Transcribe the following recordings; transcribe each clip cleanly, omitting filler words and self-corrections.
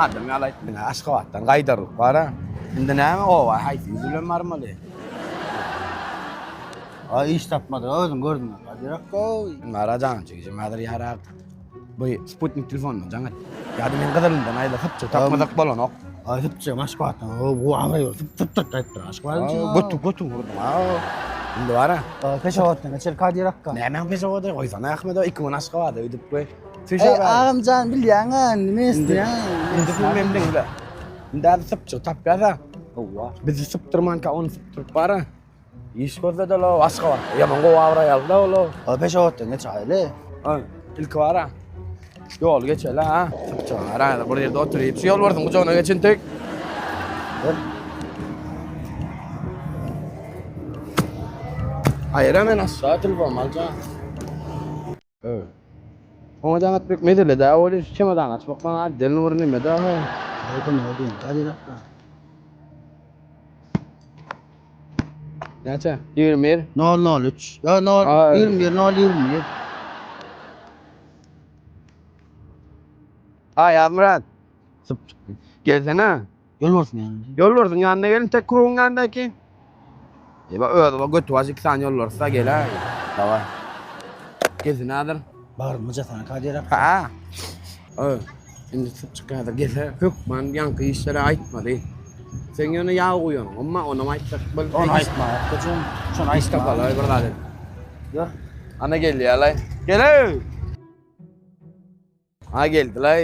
Adam ýaly aýtdyň, Aşgabatdan gaýdarlyk bar-a. Indi näme oba haýsy ýüz bilen barmaly? A iş tapmady, özüň gördüň. Kadyr akga. Mara jaňym çekişim häzir ýarak. Bu sputnik telefonundan jaň et. Ýa-da men gyzylyndan aýla sypjyk tapmasak bolanok. A sypjyk Aşgabatdan. O bu aňry ýol syp sypdyk gaýtdyr Aşgabat. Götü götü vurdum. Indi bara. Peşewatdan geçer Kadyr akga. Nämäň peşewady? Goýsana Ahmedo iki gün Aşgabada gidip we Eý agamjan bilýäň-ä indi men isleýän. Indi siz men diňle. Indi häzir sypjyk tapýas-a. Hawa. Bizi sypdyrmanka ony sypdyryp bara. Iş gözledi ol Aşgabatda. Ýaman gowy abraý aldy ol. A Peşewatdan geçaýly. Ha, ilki bara. Ýol geçeli ha. Sypjyk ara bir ýerde oturyp, şu ýolbarsyň gujagyna geçin tek. Aýra men aşağı telefon alja. Öý. Oňa jaň etmek mesele däl, ol şu çemodan açmak maňa otdelny bir neme däl. Aýdym boldy, Kadyr akga. Näçe? 21. 003. Ýa 0 21 0 21. Ha Ýazmyrat. Gelsene. Ýolbarsyň ýanyna. Ýolbarsyň ýanyna gelin tek krugyň ýanyndaky. Eba özi ba götü baş iki sany ýolbarsa gel-aý. Daway. Gelsin häzir. Bagrymy jasana Kadyr akga. Ha. Ö, indi sypjyk häzir gelse hökman ýaňky işlere aýtmaly. Sen ýöne ýag guýanyň, emma onam aýtjak bol. Ony aýtma, akgajym. Şony Iş aýtma. tapalaý bir zat et. Ýör. Ana gelýär-laý. Gel-eý! Ha geldiler.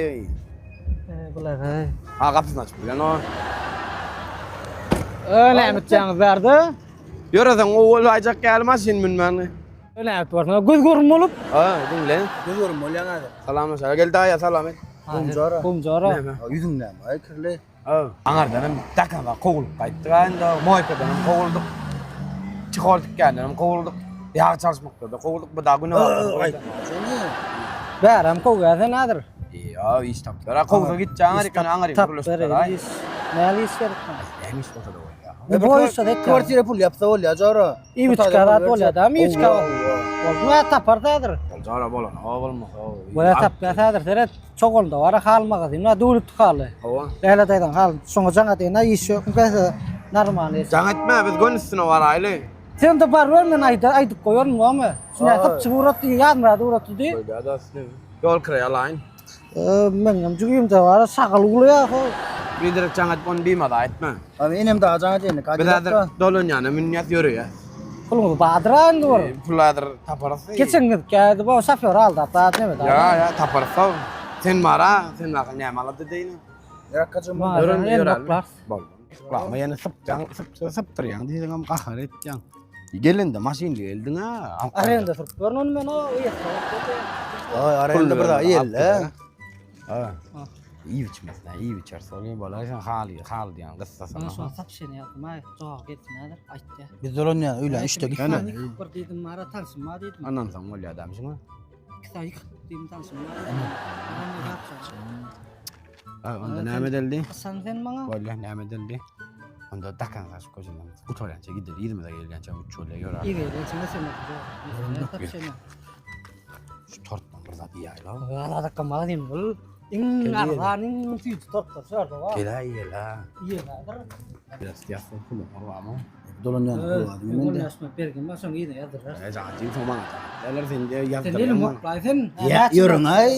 Bular he. Ha gapysyny açyp bilen o. Öyle etýäňiz bärde. Ýöreseň owal aýjak ýaly maşyn münmän. Öyle et barsyň. Göz görüm bolup. Ha diňle. Göz görüm bolýaň häzir. Salam şara gel daýa salam et. Gumjara. Gumjara. Ýüzüň näme? Aý kirli. Aňardan hem dakaba kowulyp gaýtdyk ha indi. Moýkadan hem kowuldyk. Çihol dükkandan hem kowuldyk. Ýag çalyşmakda da kowuldyk. Bu da güne Bärem kowýar sen häzir. Ýa iş tapdylar. Ha kowsa gitjek aňaryk ýöne aňaryk gürleşipler. Näli iş gerek maňa? Näme iş bolsa da bolýar. Bu boýsa da Kwartira pul ýapsa bolýar jora. Iwiçka zat bolýar da, iwiçka. Boldy we tapar häzir. Bol jora bolan, o bolmasa. Bolýar tapýar häzir seret. Çogulda bar hal magazin bar döwlüp haly. Hawa. Läle daýzaň hal şoňa jaň edeýin iş ýok gelse normalny. Jaň etme biz göni üstüne baraýly. Sen de bar ber men aýda aýdyp goýaryn bolmy? Şuna sypçyk ugratdy Ýazmyrat ugratdy diý. Bolýar da üstüne. Ýol kireý alaýyn. Meňem jübimde bar şagal uwlaýar ho. Biderek jaň edip ony bimaza etme. Abi enem dagy jaň edeýin. Biz häzir dolanýana münýäs ýöreýäs. Puluňyz bardyr a indi bir. Pul häzir taparys. Geçen gezek geldi bu şoför aldap zat neme da. Ýa ýa taparys. Sen bara sen baka näme alady deýin. Ýarakajym. Ýören ýören. Boldy. Lama ýene sypjaň sypja sypdyrýaň diýseňem gahar etýäň. Gelende maşynly geldiň a. Arenda sürüp görün ony men o. Aý arenda bir daha ýelle. Ha. Iýip içmesine, iýip içerse ol bolar sen haly, haly diýen gyssasyna. Men şoňa sapşeni ýazdym, aý, jogap gelsin häzir, aýtýa. Biz dolanýan öýlän üçde gitmeli. Bir diýdim, mara tanşym bar diýdim. Ondan soň bolýar adam şuňa. Iki sany ýykyp diýdim tanşym bar. Ha, onda näme edildi? Sen sen maňa. Bolýar, näme edildi? Onda dakan saçyp köçeden gutarýança gideli, yzymyza gelýänçä üç bolýar, ýöräp. Ýa, sen sen. Şu tortdan bir zat iýäýli. Azadakka magazin bul. Iň arzan, iň süýji tortlar şu ýerde bar. Gel-ä iýeli. Iýeli. Biraz ýassyk pulum barmy? Dolanýan pul bar. Men ýaşma bergim bar, şoň ýerine ýazdyrlar. Eý, jajy, soň maňa Neler sen diýe ýazdyrýan. Sen elim hoklaý sen. Ýa, ýörüň-aý.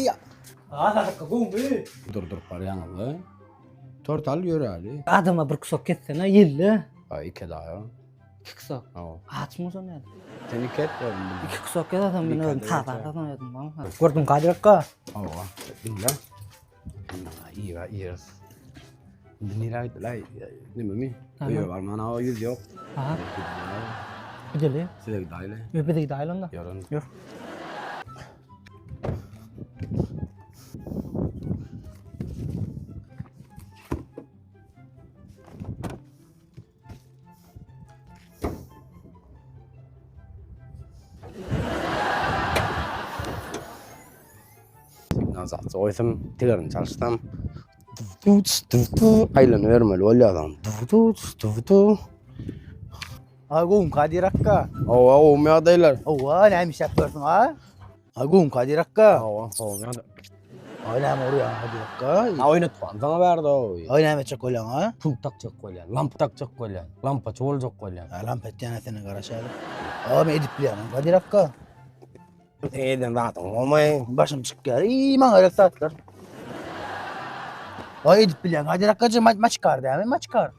Azadakka gowmy? Durduryp barýaňyz-la. Tort al ýöräli. Adama bir kusok kessene ýelle. Aý, iki daýa. İki kusok. Hawa. Açmy şony ýa? Sen iki et gördüm. İki kusok ýazasam men özüm taza taza ýazdym bana. Gördüm Kadir akga. Hawa. Diňle. Iýä iýeris. Indi nirä gitdiler? Nememi? Öýe barman hawa ýüz ýok. Aha. Gideli. Size gidaýly. Ýok bize gidaýly onda. Ýörün. Ýör. Signalizasiýa goýsam, tegerini çalyşsam, aýlanybermeli bolýar soň. Ay gowum Kadir akga. Hawa, gowum ýagdaýlar. Hawa, näme işläp ýörsüň a? Ay gowum Kadir akga. Hawa, gowum ýagdaý. Aý näme urýaň Kadir akga? Ha oýnatman saňa bärde oý. Aý näme etjek bolýaň ha? Pult takjak bolýan, lampa takjak bolýan, lampaçy boljak bolýan. Ha lampa etýän seni garaşaly. Aý men edip bilýän Kadir akga. Sen eden zadyň bolmaý. Başym çykýar. Iý maňa gerek zatlar. Aý edip bilýän Kadir akgajy maçkar dämi maçkar.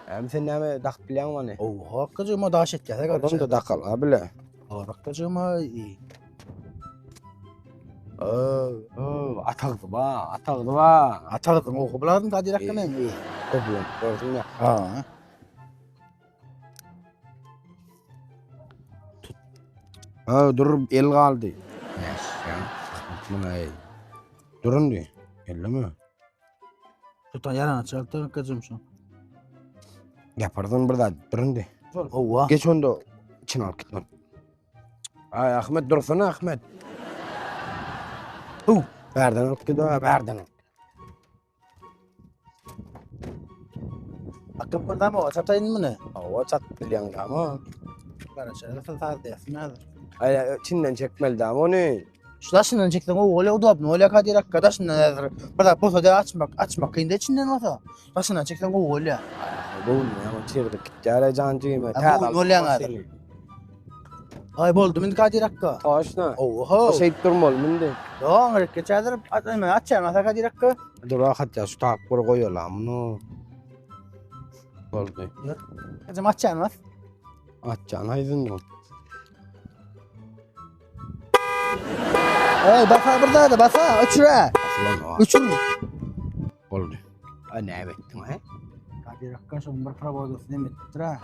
Hem sen näme dakyp bilýäň ony? Oho akgajy ma daş etýär. Onda dakal ha bile. Akgajy ma. Öö, atagdy ba, atagdy ba. Atagdyň oky biladyň Kadir akga men. Köplen, gördün ya. Ha. Ha, dur, el galdy. Näş, ya. Muny ey. Durun di. Elleme. Tutan ýarany çaldy akgajym şu. Yapardan bir zat, durun di. Owa. Geç onda içine alyp gitme. Ay Ahmet dursana Ahmet. Hu, bärden alyp git, ha, bärden alyp. Akgam kurdam o, çataýyn muny. Hawa, çat bilýän dama. Garaşa, nasıl saz diýýärsiň häzir? Ay, içinden çekmeli dama ony. Şu daşyndan çekseň gowy bolýar, udobny bolýar Kadir akga daşyndan häzir. Bir zat bolsa da açmak, açmak kyn da içinden bolsa. Daşyndan çekseň gowy bolýar. Göwnüme ýaman çygrydip gitýär jan jigime. Ha, bu bolýan häzir. Ay boldy indi Kadir akga. Toşna. Oho. Şeýdip durmaly indi. Ýok, gerek geç häzir. Açma, açýan asa Kadir akga. Dur rahat ya şu tak bir goýalam muny. Boldy. Hacım açýan bas. Açýan aýdyn dur. Ey basa bir zada basa, öçür. Öçür. Boldy. Ay näme etdiň ha? Kadir akga şoň bir prowodasyny neme etdir ha.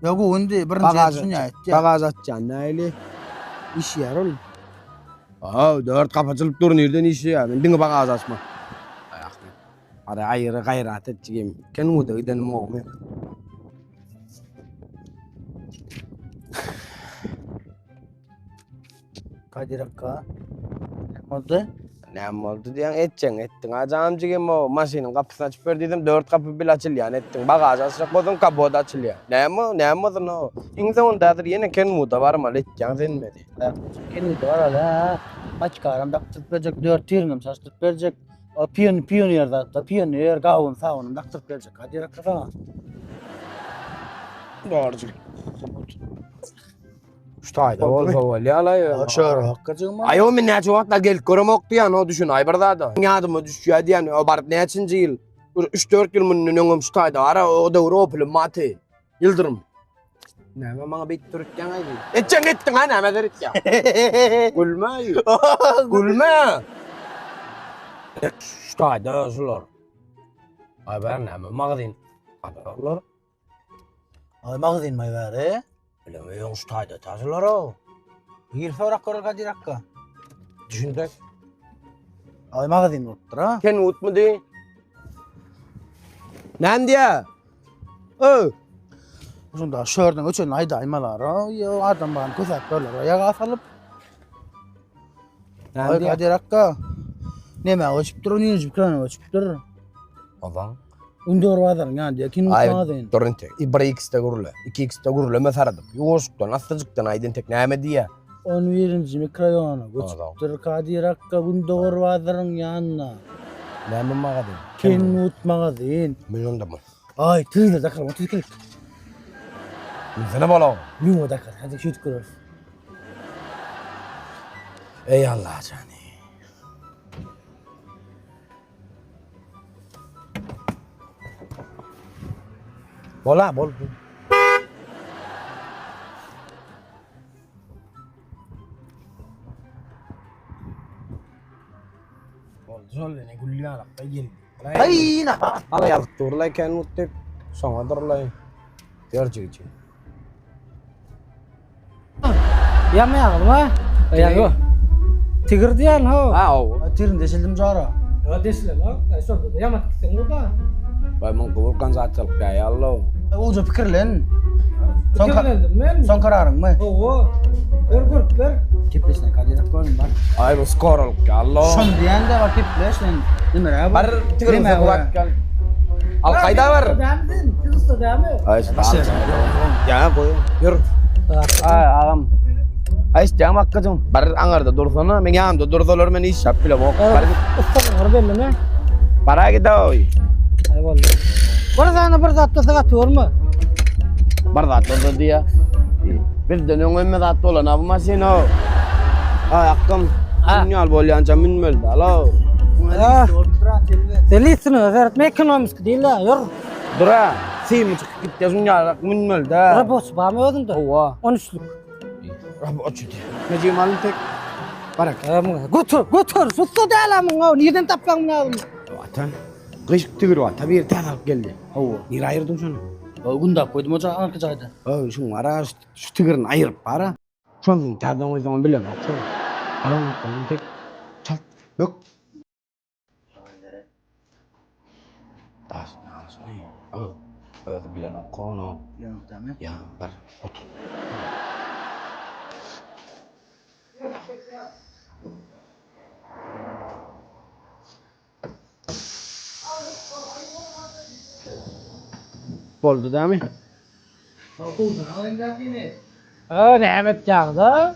Ýok, o indi birinji Bagaj, düşünýär etdi. bagaj açýan näli? Işýär ol. Aa, dört gapy açylyp dur, nirden işleýär? Men diňe bagaj açma. Ay Ahmet. Ara aýry gaýrat et jigim. Kenwuda gidenim ogmy? Kadir akga. Näme boldy? Näme boldy diýen etjeň etdiň. Ha janym jigim o maşynyň gapysyny açyp ber diýdim. Dört gapy bile açylýan etdiň. Bagaž açjak bolsaň kapot açylýar. Näme näme bolsun o? Iň soňunda häzir ýene Kenwuda barmaly etýäň sen meni. Kenwuda baraly ha. Maçkaram dakdyryp berjek, dört tirinem çaşdyryp berjek. O pion pioner zatda pioner gawun sawunyny dakdyryp berjek. Kadir akga sana. Dogry. Şu taýda bolsa bolýar-laý. Şör hakkajygym. Aý o men näçe wagtlar gelip göremok diýýän, o düşün aý bir zada. Ýadyma düşýär diýýän, o baryp näçinji ýyl? Bir 3-4 ýyl mundan öňem şu taýda ara o döwür Opel Mate. Ýyldyrym. Näme maňa beýdip dürtýäň aý? Etjeň etdiň ha näme dürtýäň? Gülme. Gülme. Şu taýda şular. Aý ber näme magazin. Olar. Aý magazin maý bäri. Bilemeýän şu taýda taşylar o. Gir sorak görel Kadir akga. Düşündek. Aý magazin bolupdyr ha. Ken utmady. Näme diýä? Ö. Şunda şörden öçen aýdaýmalar. Ýo adam bar kösäp görler. Ýaga salyp. Näme Aý diýä? Kadir akga. Näme öçüp dur, nirji krana öçüp dur. Ozan. Gündogar bazaryň ýanynda ýa kino Aý magazin. dur entek. 1x-de gürle. 2x-de gürleme saradyp. Ýuwaşykdan, astajykdan aýt entek näme diýä? 11-nji mikroraýona Ozan. göçüpdir Kadir akga Gündogar bazaryň ýanynda. Näme magazin? Kenwood magazin. Men onda mı? Aý, tizle dakar, 32. Minsene bola. Ýuwa dakar, hadi şeýdip göreris. Ey Allah jani. Bola bol. Boldy şol ene gülýalakda gel. Aý, na. Ala ýazyp durlaý Kenwood diýip. Soňa durlaý. Görjügi. Ýamaýaňyzmy? Ýa ýok. Tigir diýýän ho. Ha, o. Tirin deşildim jara. Ýa deşilen o. Aý şonda da ýamat gitseň bu da. Baý muň gowurkan zat çalyp ýaýallo. Oja pikirlen. Soň Pikirlendim men. Soň kararyňmy? Hawa. Ber görüp ber. Kepleşen Kadir akga bar. Aý bu skor alyp ýallo. Şon diýende bar kepleş sen. Nime Bar tigir bak gel. Al kaýda bar. Dämi sen? Siz usta dämi? Aý, Ya goý. Ýür. Aý, agam. Aýtýan Akgajym, bar aňarda dursana, meň ýanymda dursalar men iş ýap bilemok. Bar git. Ussalygyňy belleme. Bara gidoý. Aý boldy. Bir sany bir zat bolsa gaty görme. Bir zat bolsa diýä. Bizden öň hemme zat bolan bu maşyn o. Aý Akgam, dünýäl bolýança münmeli dal. Sen seret, ekonomik diýle, ýör. Dura, simi çykyp gitdi, şuň münmeli dä. Raboç barmy özünde? Hawa. 13-lük. Raboç diýip. Mejim alyn tek. Barak. Götür, götür. Sussa däl amyň, nirden tapmaň muny? Watan. Gyşyk tigir bar, tabi täze alyp geldi. Hawa. Nirä aýyrdyň şony? Gundap goýdum o arka jaýda. Hawa, şuň bara şu tigirini aýyryp bara. Şondan täzeden goýsaň bilemok şony. Alan tek çalt bök. Daş naşyny. Özi bilenok onu. Bilenok dämi? Ýa bir otur. Boldy dämi? Ha, näme etýäňiz-a?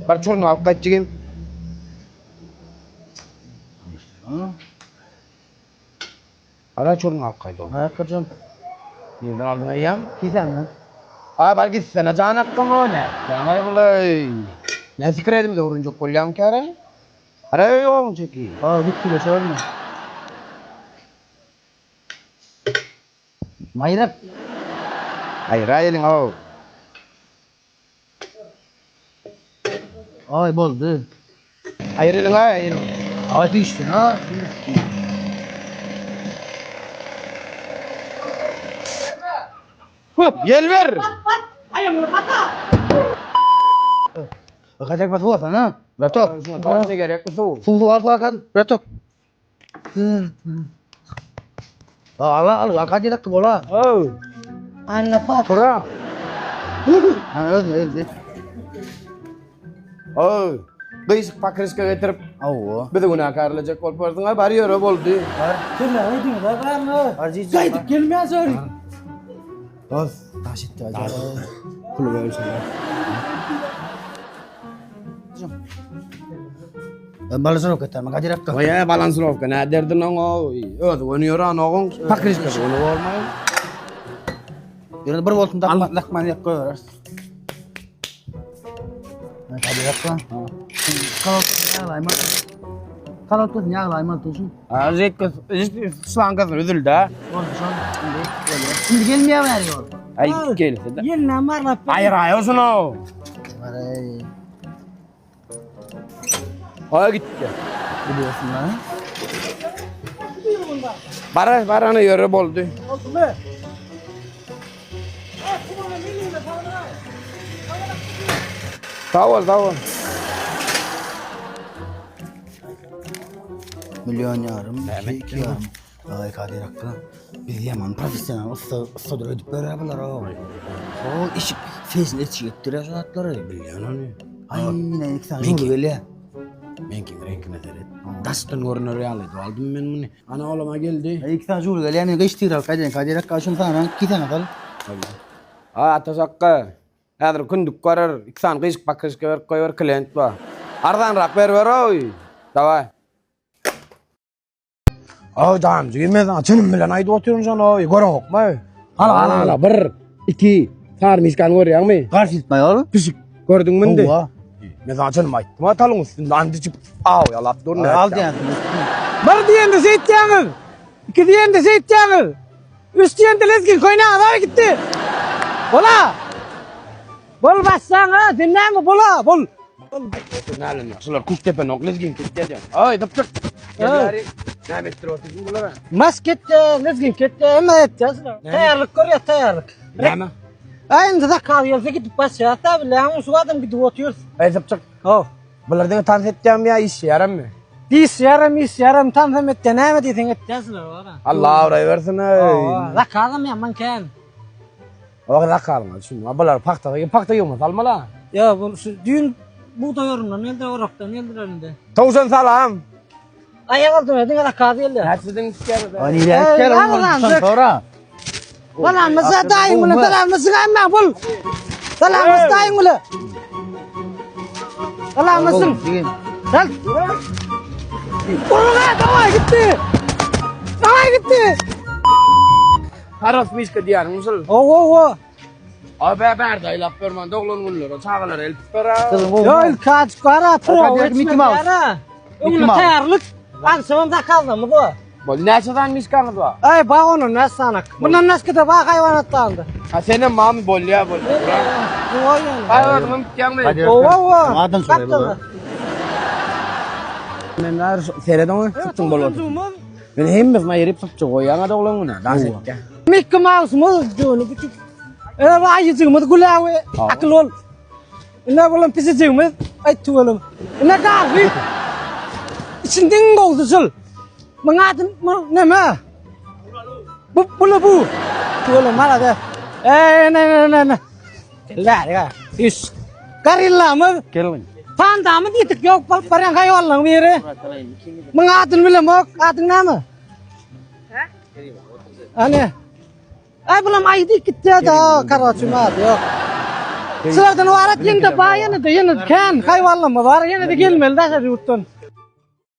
Bar çorny alyp gaýt jigim. Ara çorny alyp gaýt oğlum. Ha, kyrjam. Nirden aldyň eýýäm? Kisämden. Ay bar gitsene jan hakkym o ne? Jan bulay. Ne fikir edimize urunjak bolýaň käre? Ara ýoň çeki. Ha, git bile çorny. Maýrak. Aýra eliň o. Ay boldy. Aýyr eliň aý. Ay düşdün ha. Hop, ýel ber. Aýagyňy bata. Kaçak bas bolsan ha. Bratok. Ne gerek bu suw? Suw suw al hakan. Bratok. Al al al kaç dakika bola. Oh. Anna pat. Tura. Ha özü özü. Oh. Gyşyk pakryşka getirip Awo. bizi günäkärlejek bolup bardyň ha bar ýöre boldy. Sen näme diýdiň da barmy? Gaýdyp gelmeýär söri. Dost, daş etdi acaba. Pulu bölsene. Ben balasını okutarım. Kaç dakika. Oýa balansrovka ne derdin oň o? Özi göni ýören oguň. Pakryşka göni bolmaý. Ýöne bir bolsun dakma dakman ýak goýar. Kaç dakika. Kalot ýaglaýma. Kalot ýaglaýma dursun. Ha, jetka şlankasyny üzüldi ha. Boldy şol. Indi bolýar. Şimdi gelmeýär bäri ýol. Ay gelse de. Ýeline marlap. Aýyr aý olsun o. Ay. Ay gitdi. Biliyorsun lan. Bara barana ýöre boldy. Boldumy? Sag ol, sag ol. Milyon yarım, iki, iki yarım. Ay Kadir Hakkı. Biz yaman profesyonel usta usta ödüp berer bular o. O işik sesini etçi ettirer şu atlary. Bilýän ony. Ay yine iki tane julu gelýär. Meňkiň reňkine seret. Daşdan görüner ýaly aldym men muny. Ana ogluma geldi. Ay iki tane julu gelýär. Men gyş tirar Kadir Kadir Hakkı şunu sana iki tane sal. Ay Ataş Hakkı. Häzir kündük görer, iki sany gyşyk pakryşka berip goýber klient bar. Arzanrak ber ber oý. Daway. Oý damjy, men sana çynym bilen aýdyp otyryn şony oý, göreňokmy? Hala hala hala bir, iki, sary miskany görýäňmi? Garşy etme ýol. Pişik gördüňmi indi? Hawa. Men sana çynym aýtdym, ha talyň üstünde and içip aw ýalap dur ne? Al diýen. Bir diýende seýtýäňiz. Iki diýende seýtýäňiz. Üç diýende lezgin köýnäňiz gitdi. Bola. Bol bassaň ha, sen näme bola, bol. Nälen şular kuk tepen ok lezgin ketdi diýen. Oý, dypdyk. Oý. Näme etdirip otyrsyň bulara? Mask etdi, lezgin ketdi, hemme etdi. Taýýarlyk görýär, taýýarlyk. Näme? Ay indi zakal gelse gidip basýar, da bilen şu adam gidip otyrys. Aý dypdyk. Oh. Bular diňe tans etýärmi ýa işýärmi? Diýişýärem, işýärem, tansam etdi, näme diýseň etýärsiler ora. Allah abraý bersin ey. Zakalam ýaman kän. O zakalyňa düşünme. Bular pagta, pagta ýygma salmala. Ýa bu şu düýn bugdaý orundan elde orakdan eldiler indi. Towşan salam. Aýak aldyna diňe zakaz geldi. Näçeden gitýär? Ay niye gel Ay, oğlum sonra. Balamyza daýym bilen salamlaşyp bul. Salam daýyň bile. Salam Jigim. Gel. Urga daway gitdi. Daway gitdi. Haras mişka diýýäniň şul. Owo owo. Abi bä bärde aýlap bermän doglan günlere çagalara eltip ber. Gyzyň gowy. Yo ilk aç gara pro. Hadi Mickey Mouse. Öňüne Mickey Mouse. tayarlyk. Akşamam da kaldımız o. Bol näçe tane mişkaňyz bar? Ay bak onun ne sanak. Bundan başka da bak hayvanatlarında. Ha senem mami bolýa bolýa. Owo yani. Ay adamım gitýäňmi? Hadi. Owo owo. Adın soraý bu. Men bar serediň sıpçyň bolady. Men hemmesini aýryp sıpçy goýýan doglan güne. Dans etdi. Mickey Mouse'umuz diýonu küçük. Ene ayıcığımız gülawy akyl ol. Ine bolan pisicigimiz aý tüwelim. Ine garry. İçinde iň gowusy şul. Muň ady neme? Bu bulu bu. Tüwelim malade. Ey ne ne ne ne. Gel bäri Üç. Gorillamyz. Gelin. Pandamyz ýetik ýok bolup barýan haýwanlaryň biri. Muň adyny bilemok. Adyň näme? He? Ana. Ay bulam aýy diýip gitdi da, karoçi ady ýok. Sizlerden warat ýene-de bar, ýene-de ýene kän haýwanlarymyz bar, ýene-de gelmeli daşary ýurtdan.